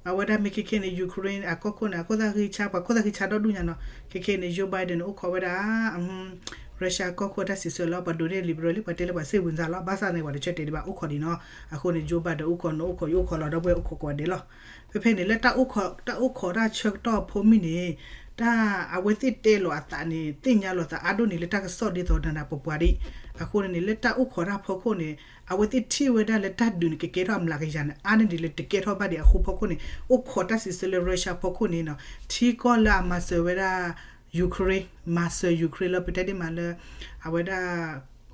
အဝဲဒၣ်မ့ၢ်ခဲခဲန့ၣ် Ukraine အကီၢ်ခိၣ်န့ၣ် အခိၣ်သၣ်ဃံဆါ ပှၤခိၣ်သၣ်ဃံဆါဒီဒူၣ်ညါနီၤ. ခဲခဲန့ၣ် Joe Biden န့ၣ် အိၣ်ခိးဝဲဒၣ် Russia ကီၢ်ခိၣ်တၢ်စံးဆၢလီၤ ပှၤဒိးန့ၢ်လံာ်ပရၢလံ ပှၤတဲလၢပှၤစ့ၢ်ဝံၤစါလီၤ. ဘၣ်ဆၣ်န့ၣ် ပှၤတဆၢတဲာ်ဒံးဘၣ် အိၣ်ခိးဒံးနီၤ. အဃိန့ၣ် Joe Biden အိၣ်ခိးနီၤ အိၣ်ခိးယအိၣ်ခိးလီၤ ဒီပုၢ်ဝဲၢ်အိၣ်ခိးကိးဂၤဒဲးလီၤ. ဖဲဖဲန့ၣ် လၢတၢ်အိၣ်ခိး တၢ်အိၣ်ခိးတၢ်ဆၢကတီၢ်ဖိမုၢ်န့ၣ် တၢ်အဝဲသ့ၣ်တဲလီၤအသးန့ၣ် သ့ၣ်ညါလီၤသးအါဒိၣ်န့ၣ် လၢတၢ်ကစီၣ်ဒ်သိးနၤနၤပှၤပှၤဒံး. အဃိန့ၣ်န့ၣ် လၢတၢ်အိၣ်ခိးတၢ်ဖီခိၣ်န့ၣ် အဝဲသ့ၣ်ထံၣ်ဝဲဒၣ်လၢတၢ်ဒုးန့ၣ် ကကဲထီၣ်အမျးကယၤန့ၣ် အါန့ၢ်ဒံးလၢတကဲထီၣ်ဘၣ်ဒံးအဃိဖီခိၣ်န့ၣ် အိၣ်ခိးတၢ်စံးဆၢလၢ Russia ဖီခိၣ်န့ၣ်နီၤ ထံကီၢ်လၢအမၤစၢၤဝဲဒၣ် Ukraine မၤစၢၤ Ukraine လၢပတဲဒ်မးလၢ အဝဲဒၣ်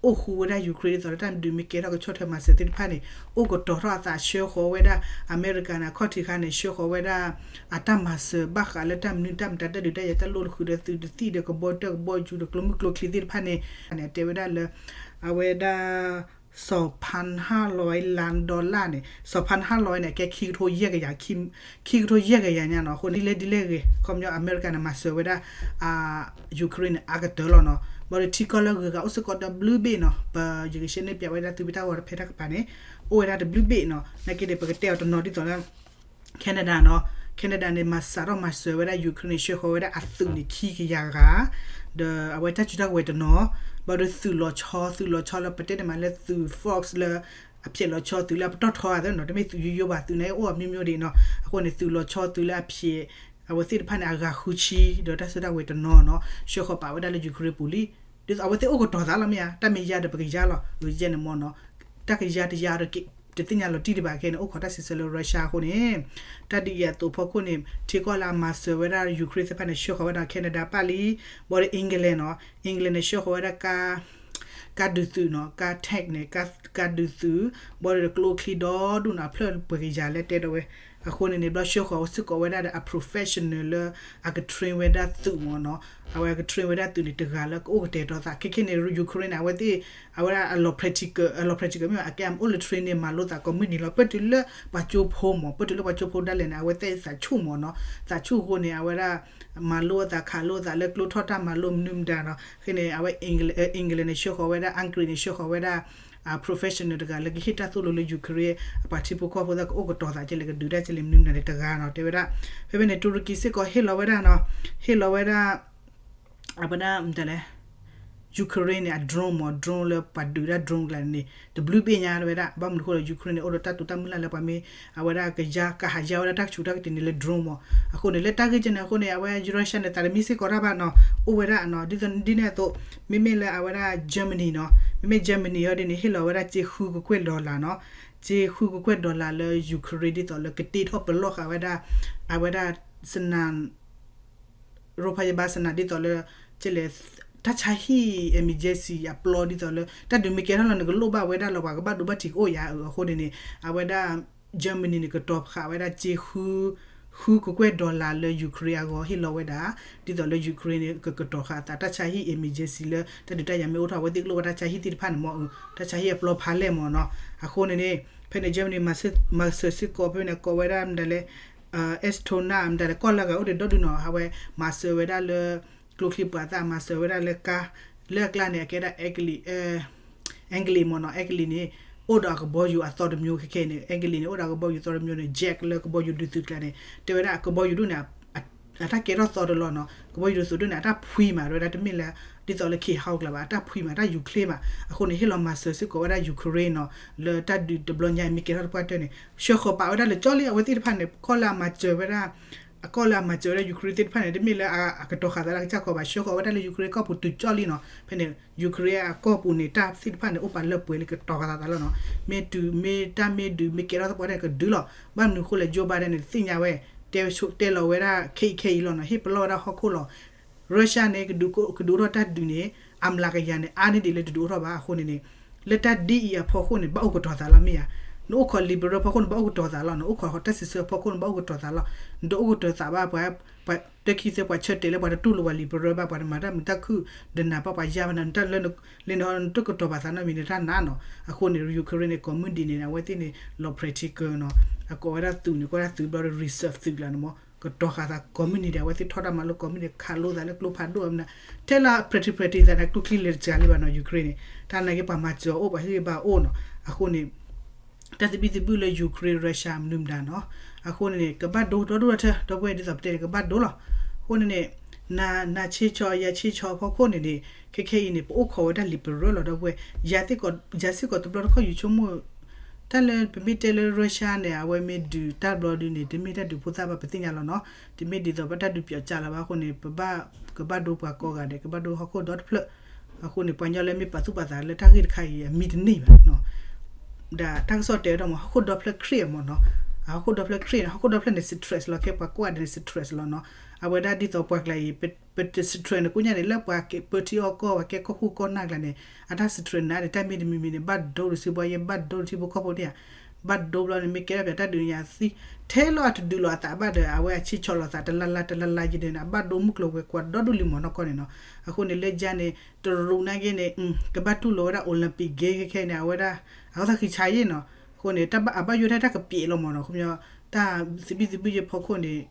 အိၣ်ဃူဝဲဒၣ် Ukraine ဒ်သိးလၢတၢ်ဒုးမ့ၢ်ကဲထီၣ်ကဆီၣ်ထွဲမၤစၢၤသ့ၣ်တဖၣ်န့ၣ် အိၣ်ကတီၤထီၣ်အသးဆှၢဃီၤဝဲဒၣ် အမဲရကၤန့ၣ် အခီၣ်ထံးခါန့ၣ် ဆှၢဃီၤဝဲဒၣ် အတၢ်မၤစၢၤဘၣ်ဃးလၢတၢ်မနုၤတၢ်မတၤ တၢ်ဒုးတၢ်ယၤတၢ်လိၣ်တဃုာ်ဒီးသုးတသံၣ်ဒီးကဘီတၢၢ်ကဘီယူၤဒီးကျိမုၢ်ကျိချံသ့ၣ်တဖၣ်န့ၣ် န့ၣ် အတဲဝဲဒၣ်လၢ အဝဲဒၣ် စီၤဖၣ်ဟၣ်လီၤလၢ dollar န့ၣ် စီၤဖၣ်ဟၣ်လီၤန့ၣ် အကဲခံကထိယဲၢ်ကယၤ ခံကထိယဲၢ်ကယၤညါနီၤ. အဃိန့ၣ် ဒ်လဲၣ်ဒ်လဲၣ်ဂ့ၤ ခီပညီအမဲရကၤန့ၣ် မၤစၢၤဝဲဒၣ် Ukraine န့ၣ် အါကတၢၢ်လီၤနီၤ. ဘၣ်ဒီးထံကီၢ်လၢဂုၤဂၤအိၣ်စ့ၢ်ကီးတဘျုးဘ့ၣ်နီၤ ပယကရှဲန့ၣ်ပျးဝဲဒၣ်သုးဘ့ၣ်တၢ်ဂီၤတဖဲတၢ်ကပၤန့ၣ် အိၣ်ဝဲဒၣ်တဘျုးဘ့ၣ်နီၤ. နာ်က့ဒီး ပကတဲအီၤတနီၤဒ်သိးလၢ Canada နီၤ Canada န့ၣ် မၤစးထီၣ်မၤစၢၤဝဲဒၣ် Ukraine န့ၣ် ဆှၢဃီၤဝဲဒၣ်အသုးန့ၣ် ခံကယၤဂၤ ဒီးအဝဲတၢ်စုတၢ်ကဝဲၤတနီၤ ဘၣ်ဒီးသုးလီၤဆီ သုးလီၤဆီလၢပတဲန့ၣ်မးလၢသုး Fox လၢ အဖျဲးလီၤဆီသုးလၢအပတီၢ်ထီအသးနီၤ တမ့ၢ်သုးယိယိဘၣ် သုးန့ၣ်အိၣ်အမျိုးမျိုးဒံးနီၤ. အဃိန့ၣ် သုးလီၤဆီသုးလၢအဖျဲး အဝဲသ့ၣ်တဖၣ်န့ၣ် အဂၤဃုဆံ ဒီးတၢ်စုတၢ်ကဝဲၤတနီၤနီၤ ဆှၢဃီၤပာ်ဝဲဒၣ်လၢ Ukraine ပူၤလံ. ဒ်သိးအဝဲသ့ၣ်အိၣ်ကတီၤသးလီၤမ့ၢ်ဧါ တၢ်မ့ၢ်ယါဒီးပကယါလီၤ ယဲန့ၣ်မ့ၢ်နီၤ. တၢ်ကယါတယါဒီး တသ့ၣ်ညါလီၤတံၢ်ဒံးဘၣ်ခဲန့ၣ် အိၣ်ခိးတၢ်စံးဆၢလၢ Russia အဃိန့ၣ် တၢ်ဒုးယၤအသိးဖီခိၣ်န့ၣ် ထံကီၢ်လၢအမၤစၢၤဝဲဒၣ် Ukraine သ့ၣ်တဖၣ်န့ၣ် ဆှၢဃီၤဝဲဒၣ် Canada ပာ်လံ ဘၣ်ဒီး England နီၤ England န့ၣ် ဆှၢဃီၤဝဲဒၣ် ကါဒုးသုးနီၤ ကါ tank န့ၣ် ကါဒုးသုး ဘၣ်ဒီးကျိချံဒီဒူၣ်နီၤ အဖျၢၣ်ပှဲၤကယၤလဲၣ်တဲဒီးဝဲ. အဃိန့ၣ်န့ၣ် ဘျီဆှၢဃီၤစ့ၢ်ကီးဝဲဒၣ်ဒီး အ professional လၢအက train ဝဲဒၣ်သုးမ့ၢ်နီၤ. အဝဲအက train ဝဲဒၣ်သုးန့ၣ် တဂၤလၢကအိၣ်ကတဲာ်ကတီၤသး ခဲခဲန့ၣ် Ukraine န့ၣ် အဝဲသ့ၣ် အဝဲဒၣ်အလီၤ practical အလီၤ practical မ့ၢ်ဘၣ် အကဲအအိၣ်လၢ train န့ၣ် မၤလိသးကိးမုၢ်နံၤလီၤ. ပၢၢ်တုၤလၢပှၤကၠိဖိမ့ၢ် ပၢၢ်တုၤလၢပှၤကၠိဖိဒၣ်လဲာ်န့ၣ် အဝဲသ့ၣ်သးဆူၣ်မ့ၢ်နီၤ. သးဆူၣ်အဃိန့ၣ် အဝဲဒၣ် မၤလိအသးခးလိအသးလၢကျိထီၣ်တၢ်မၤလိမနုၤမတၤနီၤ. ခဲန့ၣ် အဝဲ England န့ၣ် ဆှၢဃီၤဝဲဒၣ် အင်္ဂလိပ် န့ၣ် ဆှၢဃီၤဝဲဒၣ် professional တဂၤလၢကဟ့ၣ်တၢ်သိၣ်လိလၢ Ukraine အပှၤထံဖိကီၢ်ဖိသ့ၣ်ကအိၣ်ကတီၤသးကဲလၢကဒုးတၢ်ကဲလၢမနုၤမတၤန့ၣ်တဂၤနီၤ တဲဝဲဒၣ်. ဖဲဖဲန့ၣ် တူရကံစ့ၢ်ကီးဟ့ၣ်လီၤဝဲဒၣ်နီၤ ဟ့ၣ်လီၤဝဲဒၣ် အဝဲဒၣ်မတၤလဲၣ် Ukraine န့ၣ် အ drone မ့ၢ် drone လၢပှၤဒုးဒၣ် drone ကျါန့ၣ် တဘျုးဘ့ၣ်ညါဝဲဒၣ် ဘၣ်မနုၤအဃိဒီး Ukraine န့ၣ် အိၣ်ဒီးတၢ်တိာ်တၢ်မုၢ်လၢ်လၢပှၤမ့ၢ် အဝဲဒၣ်ကယါကဟးယါဝဲဒၣ်တၢ်ကဆူးတၢ်ကတ့ၤန့ၣ်လၢ drone မ့ၢ် အဃိန့ၣ် လၢတၢ်ဂ့ၢ်ကဲန့ၣ်အဃိန့ၣ် အဝဲ Russia န့ၣ် သးတမံစ့ၢ်ကီးတၢ်ဘၣ်နီၤ အိၣ်ဝဲဒၣ်နီၤ ဒ်သိးဒ်န့ၣ်အသိး မ့မ့ၢ်လၢအဝဲဒၣ် Germany နီၤ မ့မ့ၢ် Germany ဟီဒ်န့ၣ် ဟ့ၣ်လီၤဝဲဒၣ်စ့ဃုကကွဲၢ် dollar နီၤ စ့ဃုကကွဲၢ် dollar လၢ Ukraine ဒ်သိးလၢကတ့ထီၣ်ပလီၢ်ဃာ်ဝဲဒၣ် အဝဲဒၣ် စနၣ် ရိဖးယဘၣ်စနၣ်ဒ်သိးလၢ ကဲလဲၣ် တၢ်ဆါဟံၣ် emergency အပျီဒ်သိးလၢ တၢ်ဒုးမ့ၢ်ကဲထီၣ်လီၤ နကလိၣ်ဘၣ်ဝဲဒၣ်လီၤ ပှၤကဘၣ်ဒိဘၣ်ထံးကအိၣ်ယၤအဃိန့ၣ်န့ၣ် အဝဲဒၣ် Germany န့ၣ် ကတီၤဃာ်ဝဲဒၣ်စ့ဃု ဃုကကွဲၢ် dollar လၢ Ukraine အဂီၢ် ဟ့ၣ်လီၤဝဲဒၣ် ဒ်သိးလၢ Ukraine န့ၣ် ကကတီၤဃာ်အသး တၢ်ဆါဟံၣ် emergency လၢ တၢ်ဒုးတၢ်ယၤမ့ၢ်အိၣ်ထီၣ် အဝဲသ့ၣ်ကလိၣ်ဘၣ်တၢ်ဆါဟံၣ်သ့ၣ်တဖၣ်န့ၣ်မ့ၢ် တၢ်ဆါဟံၣ်အပျီဖးလဲၢ်မ့ၢ်နီၤ အဃိန့ၣ်န့ၣ် ဖဲန့ၣ် Germany မၤစၢၤစ့ၢ်ကီး ဖဲန့ၣ် ကိးဝဲဒၣ်မတၤလဲၣ် Estonia မတၤလဲၣ် ကီၢ်လၢအဂၤအိၣ်ဒံးဒီဒူၣ်နီၤ အဝဲမၤစၢၤဝဲဒၣ်လၢ ကျိချံမျိာ်သၣ် မၤစၢၤဝဲဒၣ်လၢကါ လၢအကျါန့ၣ် အကဲဒၣ် အဲကလံးမ့ၢ်နီၤ အဲကလံးန့ၣ် အိၣ်ဒီးအကဘီယူၤအသီတမျိုး ခဲခဲအံၤန့ၣ် အဲကလံးန့ၣ် အိၣ်ဒီးအကဘီယူၤသီတမျိုးန့ၣ် jet လၢကဘီယူၤဒုးသုးကျါန့ၣ် တဲဝဲဒၣ်ကဘီယူၤဒုးန့ၣ် အတၢ်ကဲထီၣ်သီတလီၤနီၤ ကဘီယူၤဒုးသုးဒုးန့ၣ် အတၢ်ဖှံမး တဲဝဲဒၣ်တမ့ၢ်လၢ ဒ်သိးလၢ ခ့ဟီကျါဘၣ် အတၢ်ဖှံမး တၢ်ယူၤချ့မး အဃိန့ၣ် ဟ့ၣ်လီၤမၤစၢၤစ့ၢ်ကီးဝဲဒၣ် Ukraine နီၤ လၢတၢ်ဒုးတဘျီညါအံၤ မ့ၢ်ကဲထီၣ်တပှၢ်တၢၢ်န့ၣ် ဆှၢဃီၤပာ်ဝဲဒၣ်လၢကၠီလံ အဝဲသ့ၣ်တဖၣ်န့ၣ် ကီၢ်လၢအမၤစၢၤဝဲဒၣ် အကီၢ်လၢအမၤစၢၤဝဲဒၣ် Ukraine သ့ၣ်တဖၣ်န့ၣ် တမ့ၢ်လၢအကတီၤဃာ်သးလၢအကစၢ်ကီးဘၣ် ဆှၢဃီၤဝဲဒၣ်လၢ Ukraine ကီၢ်ပူၤတုၤကၠီလံနီၤ ဖဲန့ၣ် Ukraine အကီၢ်ပူၤန့ၣ် တၢ်သ့ၣ်တဖၣ်န့ၣ် အိၣ်ပာ်လၢပှဲၤလံ ကတီၤဃာ်သးသးလီၤနီၤ မ့ၢ်တုၤမ့ၢ်တၢ်မ့ၢ်ဒုး မ့ၢ်ကဲထီၣ်သပှၢ်တၢၢ်န့ၣ် ကဒုလီၤ ဘၣ်မနုၤအဃိလဲၣ် Joe Biden န့ၣ် သ့ၣ်ညါဝဲ တဲလီၤဝဲဒၣ်ခဲအံၤခဲအံၤလီၤနီၤ ဟ့ၣ်ပလီၢ်ဝဲဒၣ်ဟီၣ်ခိၣ်လီၤ Russia န့ၣ် ကဒုးအိၣ်ထီၣ်တၢ်ဒုးန့ၣ် အမျးကယၤန့ၣ် အါန့ၢ်ဒံးလၢတဒုးအိၣ်ထီၣ်ဘၣ် အဃိန့ၣ်န့ၣ် လၢတၢ်ဒ်အံၤအဖီခိၣ်န့ၣ် ဘၣ်အိၣ်ကတီၤသးလီၤမ့ၢ်ဧါ နအိၣ်ခိး liberal ဖီခိၣ်န့ၣ် ဘၣ်အိၣ်ကတီၤသးလီၤ နအိၣ်ခိးတၢ်စံးဆၢအဖီခိၣ်န့ၣ် ဘၣ်အိၣ်ကတီၤသးလီၤ နတအိၣ်ကတီၤသးဘၣ် ပှၤ ပှၤတခံသၢ ပှၤဆၢတဲာ်လၢပှၤတတူၢ်လိာ်ပှၤ liberal ဘၣ် ပှၤတမၤတၢ်မုာ်တၢ်ခုၣ် ဒီးနၢ်ပၢၢ်ပှၤယါဘၣ်နၤ နတၢ်လၢ လၢနတကတီၤပာ်သးနီတမံၤန့ၣ် တၢ်နးနီၤ အဃိန့ၣ် Ukraine န့ၣ် ကိးမုၢ်ဒံးန့ၣ် အဝဲသ့ၣ်န့ၣ် လီၤ practical နီၤ အကိးဝဲဒၣ်သုးန့ၣ် ကိးဝဲဒၣ်သုးဘျီဒီး reserve သုးကျါန့ၣ်မ့ၢ် ကတီၤဃာ်သးကိးမုၢ်နံၤဒီး အဝဲသ့ၣ်ထီၣ်တၢ်မၤလိကိးမုၢ်နံၤ ခးလိသးလၢကျိဖးဒိၣ်မနၤ ထဲလၢ practical practical သးန့ၣ် ကျိချံလဲၤတစှၤလံဘၣ်နီၤ Ukraine န့ၣ် တၢ်နာ်က့ၤပှၤမၤစၢၤအအိၣ် ပှၤဟ့ၣ်ဂံၢ်ဘါအိၣ်နီၤ အဃိန့ၣ် တၢ်သဘံၣ်သဘုၣ်လၢ Ukraine Russia မနုၤမတၤနီၤ အဃိန့ၣ်န့ၣ် ကဘၣ်ဒိဒီဒူၣ်ထဲ ဒီပုၢ်ဝဲၢ်ဒ်သိးပတဲန့ၣ် ကဘၣ်ဒိလီၤ အဃိန့ၣ်န့ၣ် နၤ နၤဆ့ဆီယၤဆ့ဆီအဖီခိၣ်န့ၣ်န့ၣ် ခဲခဲအံၤန့ၣ် ပအိၣ်ခိးဝဲဒၣ် liberal လီၤ ဒီပုၢ်ဝဲၢ် ယၤစ့ၢ်ကီးတဘျီတခီၣ် ယဆိကမိၣ် တၢ်လၢပမ့ၢ်တဲလၢ Russia န့ၣ် အဝဲမ့ၢ်ဒုးတၢ်ဘျီဒုးန့ၣ် တမ့ၢ်တၢ်ဒုးဖိသၣ်ဘၣ် ပသ့ၣ်ညါလီၤနီၤ တမ့ၢ်ဒ်သိးပတၢ်ဒုးပၠီကၢ်လၢၤဘၣ်အဃိန့ၣ် ပဘၣ် ကဘၣ်ဒိပှၤကိးဂၤဒဲး ကဘၣ်ဒိဟီၣ်ခိၣ်ဒီတဖျၢၣ် အဃိန့ၣ် ပှၤကညီလၢမ့ၢ်ပာ်သူၣ်ပာ်သးလၢတၢ်ဂ့ၢ်တခါအံၤ အမံတန့ၢ်ဘၣ်နီၤ ဒီးတၢ်ကစီၣ်တဲဝဲဒၣ်မ့ၢ် ဟီၣ်ခိၣ်ဒီဖျၢၣ်ခရံာ်မ့ၢ်နီၤ အဟီၣ်ခိၣ်ဒီဖျၢၣ်ခရံာ်န့ၣ် ဟီၣ်ခိၣ်ဒီဖျၢၣ်န့ၣ် stress လီၤ ခဲပှၤကွၢ်ဒ်န့ၣ် stress လီၤနီၤ အဝဲဒၣ်ဒ်သိးပှၤကျါအံၤ ပတ stress န့ၣ် ကိးညါန့ၣ် လၢပှၤက့ၤပၢထံအီၣ်ကီၢ် ပှၤကဲကီၢ်ခိၣ်ကီၢ်နၢ်ကျါန့ၣ် အတၢ် stress န့ၣ်န့ၣ် တၢ်မ့ၢ်တမံၤမံၤန့ၣ် ဘၣ်ဒိတစံးဘီယဲ ဘၣ်ဒိတထံဖိကီၢ်ဖိန့ၣ်ဧါ ဘၣ်ဒိဘျီန့ၣ် မ့ၢ်ကဲထီၣ်ပၠးတၢ်ဒုးညါသံ ထဲလီၤအတဒုးလီၤအသးဘၣ်ဒီး အဝဲအဆံးဆီလီၤသး တလါလါ တလါလါယဲၢ်န့ၣ် အဘၣ်ဒိမုၢ်ကျိၤဝဲၤကွာ်ဒီဒူၣ်လံမ့ၢ်နီၢ်ကီၢ်န့ၣ်နီၤ အဃိန့ၣ် လၢယါန့ၣ် တရူးနာ်က့န့ၣ် ကဘၣ်တူၢ်လိာ်ဝဲဒၣ် Olympic Game ခဲခဲန့ၣ် အဝဲဒၣ် အဃိသတးဃံဆါယဲၢ်နီၤ အဃိန့ၣ် တၢ်ဘၣ်အဘၣ်ယိၣ်ထဲတၢ်ကပျဲးလီၤမ့ၢ်နီၤ ခီပညီ တၢ်သဘံၣ်သဘုၣ်ယဲၢ်ဖီခိၣ်န့ၣ်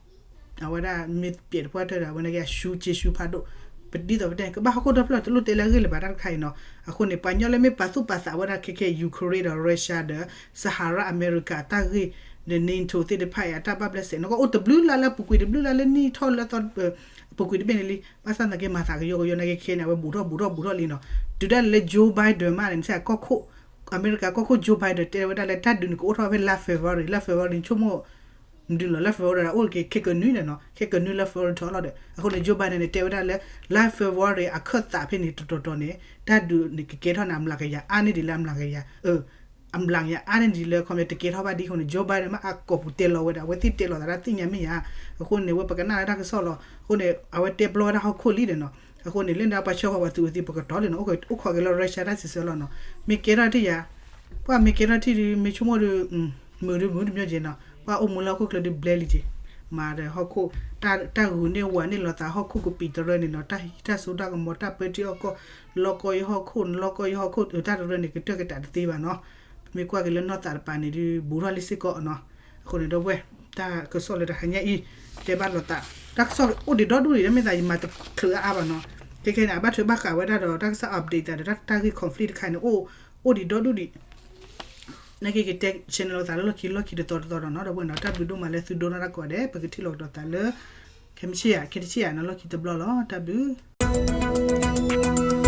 အဝဲဒၣ်မ့ၢ်ပျဲးတပှၢ်တၢၢ်ဒီး အဝဲနာ်က့အရှုံး ကျေးဇူး ဖးဒိၣ် ပဒ်သိးပတဲန့ၣ် ကဘၣ်ဟီၣ်ခိၣ်ဒီဖျၢၣ်တလိၣ်တဲလၢအဂ့ၢ်လၢၤဘၣ်တၢ်တခါအံၤနီၤ အဃိန့ၣ် ပှၤကညီလၢမ့ၢ်ပာ်သူၣ်ပာ်သးဝဲဒၣ်ခဲခဲ Ukraine ဒီး Russia ဒီး Sahara America အတၢ်ဂ့ၢ် ဒီး NATO သ့ၣ်တဖၣ်အံၤ အတၢ်ဘၣ်ဘျဲးစဲး နကအိၣ်တဘျုးလါလၢအပူၤကွံာ် တဘျုးလါလၢနံၣ်ထီၣ်လၢသီ အပူၤကွံာ်တဘ့ၣ်န့ၣ်လံ ဘၣ်ဆၣ်သနာ်က့မၤသးကယီကယီနာ်က့ခဲန့ၣ် အဝဲဘူးထီၣ်ဘူးထီၣ်ဘူးထီၣ်လံနီၤ တုၤဒၣ်လဲာ်လၢ Joe Biden မးန့ၣ် နကီၢ်ခိၣ် အမဲရကၤကီၢ်ခိၣ် Joe Biden တဲဝဲဒၣ်လၢတၢ်ဒုးန့ၣ် ကအိၣ်ထီၣ်ဖဲလါ February လါ February ဆိကမိၣ် မဒုးလီၤ လါ February အိၣ်က့ၤခဲကနွံန့ၣ်နီၤ ခဲကနွံလါ February ထီၣ်လီၤဒီး အဃိန့ၣ် Joe Biden န့ၣ် တဲဝဲဒၣ်လၢ လါ February အခၢၣ်သးဖဲန့ၣ် တတီၤတီၤန့ၣ် တၢ်ဒုးန့ၣ် ကကဲထီၣ်န့ၣ် အမျးကယၤ အါန့ၢ်ဒံးလၢအမျးကယၤ အမျးကယၤ အါန့ၢ်ဒံးလၢ ခီပညီ တကဲထီၣ်ဘၣ်ဒ်အဃိန့ၣ် Joe Biden မ့ၢ်အကိာ်ပူၤတဲလီၤဝဲဒၣ် အဝဲသ့ၣ်တဲလီၤသးဒၣ်သ့ၣ်ညါမ့ၢ်ဧါ အဃိန့ၣ် ဝဲပကနၣ်လၢတၢ်ကစီၣ်လီၤ အဃိန့ၣ် အဝဲတဲပျီဝဲဒၣ်ဟီၣ်ခိၣ်လံဒီးနီၤ အဃိန့ၣ် လၢန့ၣ်ပှၤဆှၢဃီၤပှၤသုးဝဲသ့ၣ် ပကတီၤလံနီၤ အိၣ်ခိးက့ၤလၢ Russia တၢ်စံးဆၢလီၤနီၤ မ့ၢ်ကဲထီၣ်တယၤ ပှၤမ့ၢ်ကဲထီၣ်ထံၣ်ဒုး မ့ၢ်ဆိကမိၣ်ဒုး မုာ်ဒုးမုာ်တမံၤက့ၤနီၤ ပှၤအိၣ်မူလၢဟီၣ်ခိၣ်ချၢဒုးဘျဲလံက့ၤ မၤဒီးဟီၣ်ခိၣ် တၢ်ဂုာ်န့ၢ်ဝၤန့ၢ်လီၤသးဟီၣ်ခိၣ်ကပံာ်တရၢန့ၣ်နီၤ တၢ်ဟံးတၢ်စိတၢ်ကမီၤ တၢ်ပၢထံအီၣ်ကီၢ် လီၢ်ကီၢ်ယဟီၣ်ခိၣ် လီၢ်ကီၢ်ယဟီၣ်ခိၣ် တၢ်တရၢန့ၣ် ကတၢၢ်ကတၢၢ်တသ့ဘၣ်နီၤ ပမ့ၢ်ကွၢ်က့ၤလၢနီၢ်သးတပၤန့ၣ်ဒုး ဘူးထီၣ်လံစ့ၢ်ကီးနီၤ အဃိန့ၣ်ဒီပုၢ်ဝဲၢ် တၢ်ကစီၣ်လၢတဟါညါအံၤ တဲဘၣ်လိာ်သး တၢ်ကစီၣ်အိၣ်ဒံးဒီဒူၣ်ဒံး တမ့ၢ်သးယမၤတချုးအါအါဘၣ်နီၤ ခဲခဲန့ၣ် အဘၣ်ထွဲဘၣ်ဃးဝဲဒၣ်ဒီး တၢ်ကစီၣ် update သးဒီး တၢ်ဂ့ၢ် conflict တခါန့ၣ် အိၣ်ဒံးဒီဒူၣ်ဒံး နာ်က့ကတဲ channel လိာ်သးလၢလီၢ်ခံလီၢ်ခံတသီတသီဒီးနီၤ ဒီပုၢ်ဝဲၢ်နီၤ တၢ်ဘျုးဒိၣ်မးလၢသုဒိကနၣ်တၢ်ကိးဂၤဒဲး ပကထံၣ်လိာ်ကဒီးသးလၢ ခဲမုၢ်ဆ့ၣ်ယၤ ခဲတဆ့ၣ်ယၤနီၤ လီၢ်ခံတဘျီလီၤ တၢ်ဘျုး